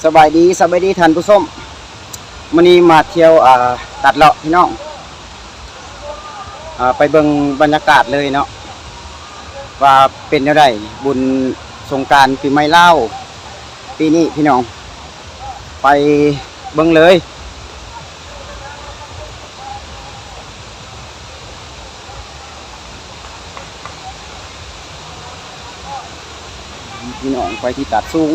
ສະບາຍດີ ສະບາຍດີທ່ານຜູ້ຊົມ, ມື້ນີ້ມາທ່ຽວ ອ່າ ຕາດເລາະພີ່ນ້ອງ, ອ່າ ໄປເບິ່ງບັນຍາກາດເລີຍເນາະ ວ່າເປັນແນວໃດ ບຸນສົງການປີໃໝ່ລາວປີນີ້ພີ່ນ້ອງ, ໄປເບິ່ງເລີຍ. ພີ່ນ້ອງ ໄປທີ່ຕາດສູງ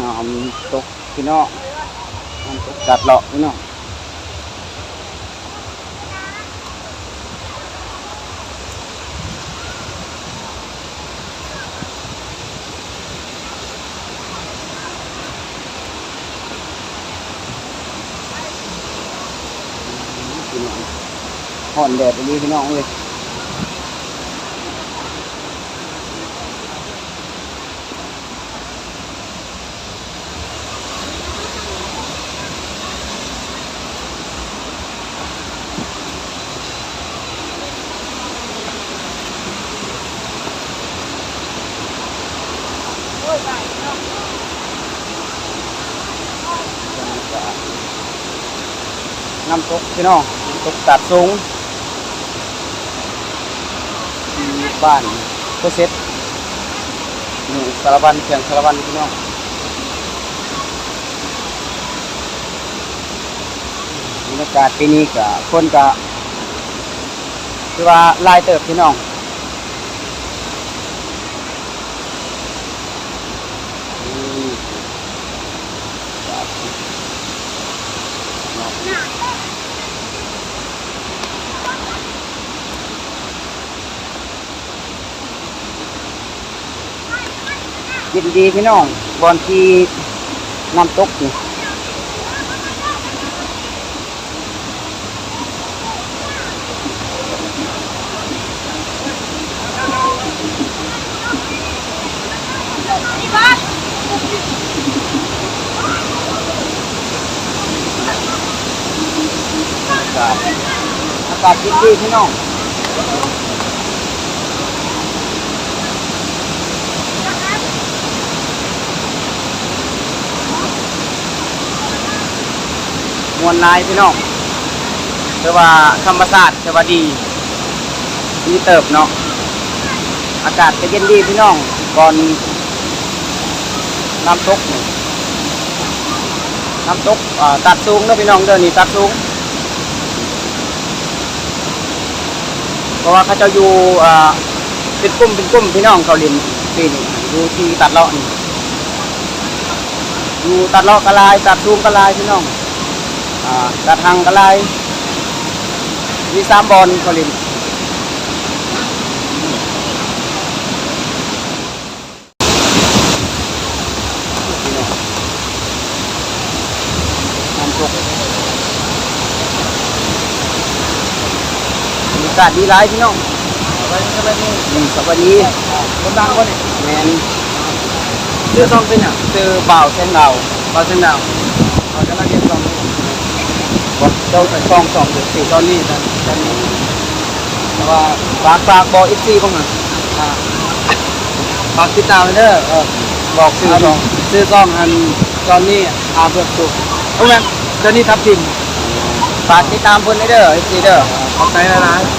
ນ້ຳຕົກພີ່ນ້ອງ, ນ້ຳຕົກຕາດເລາະພີ່ນ້ອງ. ພີ່ນ້ອງ ຮ້ອນແດດອີ່ຫຼີພີ່ນ້ອງເອີຍ. ນ້ຳຕົກພີ່ນ້ອງ, ນ້ຳຕົກຕາດສູງ ທີ່ບ້ານໂພເຊັດ ເມືອງສາລະວັນ ແຂວງສາລະວັນພີ່ນ້ອງ. ບັນຍາກາດປີນີ້ກະ ຄົນກະຖືວ່າຫຼາຍເຕີບພີ່ນ້ອງ. ເຢັນດີພີ່ນ້ອງ ບ່ອນທີ່ນ້ຳຕົກນີ້. ອາກາດ ອາກາດເຢັນດີພີ່ນ້ອງ. ມ່ວນຫຼາຍພີ່ນ້ອງ, ແຕ່ວ່າທຳມະຊາດ ແຕ່ວ່າດີ ດີເຕີບເນາະ. ອາກາດກະເຢັນດີພີ່ນ້ອງ ບ່ອນນ້ຳຕົກນີ້ ນ້ຳຕົກ ອ່າ ຕາດສູງເດີພີ່ນ້ອງເດີ, ນີ້ຕາດສູງ. ເພາະວ່າເຂົາເຈົ້າຢູ່ ອ່າ ເປັນກຸ່ມເປັນກຸ່ມພີ່ນ້ອງ ເຂົາຫຼິ້ນປີນີ້ ຢູ່ທີ່ຕາດເລາະນີ້. ຢູ່ຕາດເລາະກະຫຼາຍ ຕາດສູງກະຫຼາຍພີ່ນ້ອງ, ອ່າ ຕາດຮັງກະຫຼາຍ, ມີສາມບ່ອນເຂົາຫຼິ້ນ. ນ້ຳຕົກ ບັນຍາກາດດີຫຼາຍພີ່ນ້ອງ. ສະບາຍດີ ສະບາຍດີ. ອືມ ສະບາຍດີ. ຄົນດັງບໍ່ນີ້? ແມ່ນ. ຊື່ຊ່ອງຊື່ຫຍັງ? ຊື່ບ່າວແສງດາວ. ບ່າວແສງດາວ. ເຂົາກຳລັງເຮັດຊ່ອງຢູ່. ບໍ່ ເຈົ້າໄປຊ່ອງ ຊ່ອງຢູ່ ຈອນນີ້ ຈອນນີ້. ແຕ່ວ່າຝາກ ຝາກບອກເອັຟຊີເບິ່ງນະ. ອ່າ ຝາກຕິດຕາມເດີ. ເອີ ບອກຊື່ຊ່ອງ ຊື່ຊ່ອງອັນ ຈອນນີ້ ອາເບືອກສຸກ ໂອ້ແມ່ນ ຈອນນີ້ທັບທິມ. ຝາກຕິດຕາມເພິ່ນເດີ ເອັຟຊີເດີ. ຂອບໃຈຫຼາຍໆ.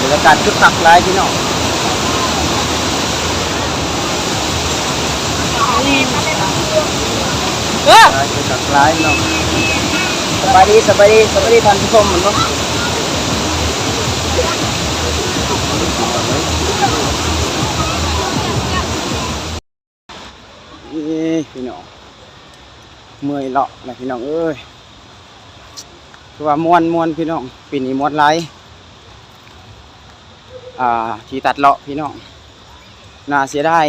ບັນຍາກາດຄຶກຄັກຫຼາຍພີ່ນ້ອງ. ເອີ ຫຼາຍ ຄຶກຄັກຫຼາຍເນາະ. ສະບາຍດີ ສະບາຍດີ ສະບາຍດີທ່ານຜູ້ຊົມເນາະ. ເອີ ພີ່ນ້ອງ ເມື່ອຍເລາະແຫຼະພີ່ນ້ອງເອີຍ. ຄືວ່າມ່ວນ ມ່ວນພີ່ນ້ອງ, ປີນີ້ມ່ວນຫຼາຍ. ອ່າ ທີ່ຕັດເລາະພີ່ນ້ອງ, ໜ້າເສຍດາຍ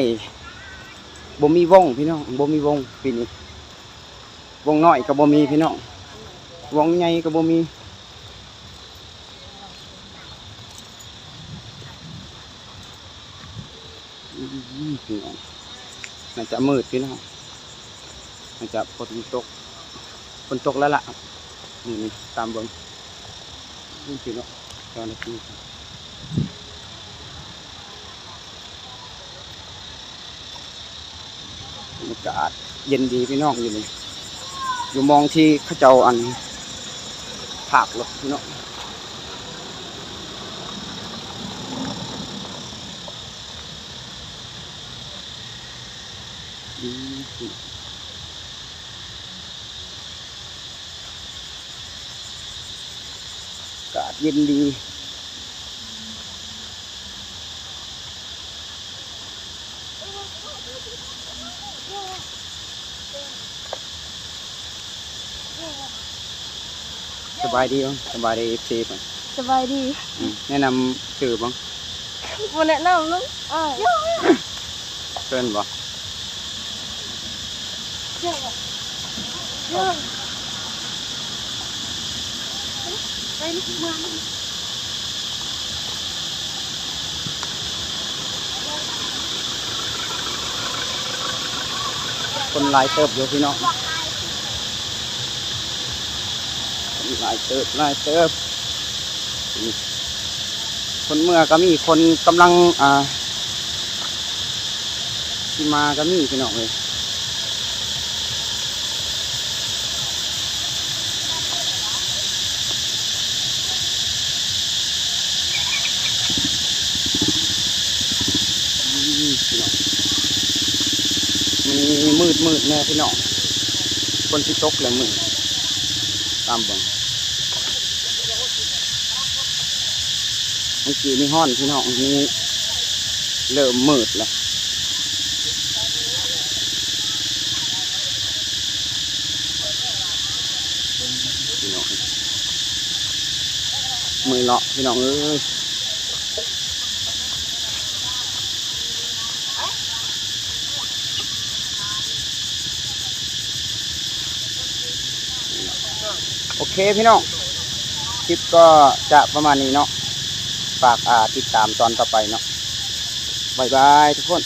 ບໍ່ມີວົງພີ່ນ້ອງ ບໍ່ມີວົງປີນີ້. ວົງນ້ອຍກະບໍ່ມີພີ່ນ້ອງ, ວົງໃຫຍ່ກະບໍ່ມີ. ອືມ ພີ່ນ້ອງ น่าจะมืดพี่น้อง น่าจะฝนตก ฝนตกแล้วล่ะ มื้อนี้ ตามเบิ่ง นี่พี่น้อง เจ้าหน้าที่ บรรยากาศเย็นดีพี่น้อง อยู่นี่ อยู่หม่องที่เขาเจ้า อัน พากรถพี่น้อง อืม อากาศเย็นดี สบายดีบ่ สบายดี เอฟซี เพิ่น สบายดี อืม แนะนำชื่อบ่ บ่แนะนำเนาะ อ้าย เพิ่นบ่ คนหลายเติบอยู่พี่น้อง คนหลายเติบ หลายเติบ คนเมือก็มี คนกำลัง อ่า สิมาก็มีพี่น้องเอ้ย อืม พี่น้อง มื้อนี้มืดๆ แน่พี่น้อง ฝนสิตกแล้วมื้อนี้ ตามเบิ่ง เมื่อกี้นี่ฮ้อนพี่น้อง นี่เริ่มมืดแล้ว พี่น้อง มื้อเลาะพี่น้องเอ้ย โอเคพี่น้อง คลิปก็จะประมาณนี้เนาะ ฝาก อ่า ติดตามตอนต่อไปเนาะ บ๊ายบายทุกคน